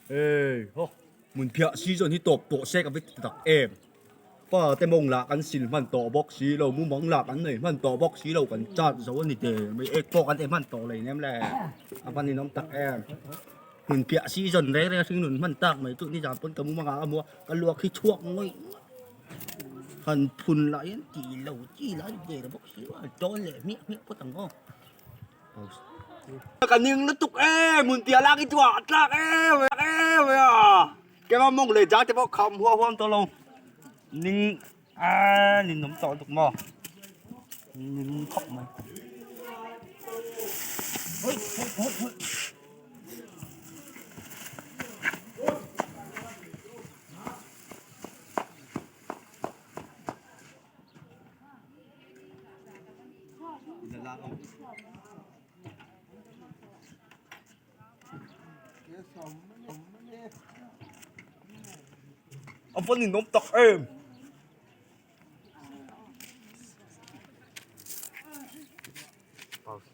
Hei haw hmun phiah season hi tawp tawh se ka va ti tak em. Pa te mawng lah kan sil hman tawh bawk si lo, mumang lah kan nei hman tawh bawk si lo, kan chat zo a ni te mai ek pawh kan ei hman tawh lei nem le a va ninawm tak em. Hmun piah season reng reng a hring nun hman tak mai chu nizan pawn ka mumang ah ka hmu a, ka luak hi chhuak ngawih ngawih. Han phun lah hian tih lo chi lah a ni ve lo bawk si a, tawn leh hmiah hmiah phawt ang aw. Ka ning lutuk e, hmun piah lak hi chu a tlak em em a. Kema mawng leh ja te pawh kham huam huam tawh lo. Ning a nin awm tawh lutuk maw. Ning khawp mai. A va ninawm tak em. Pause.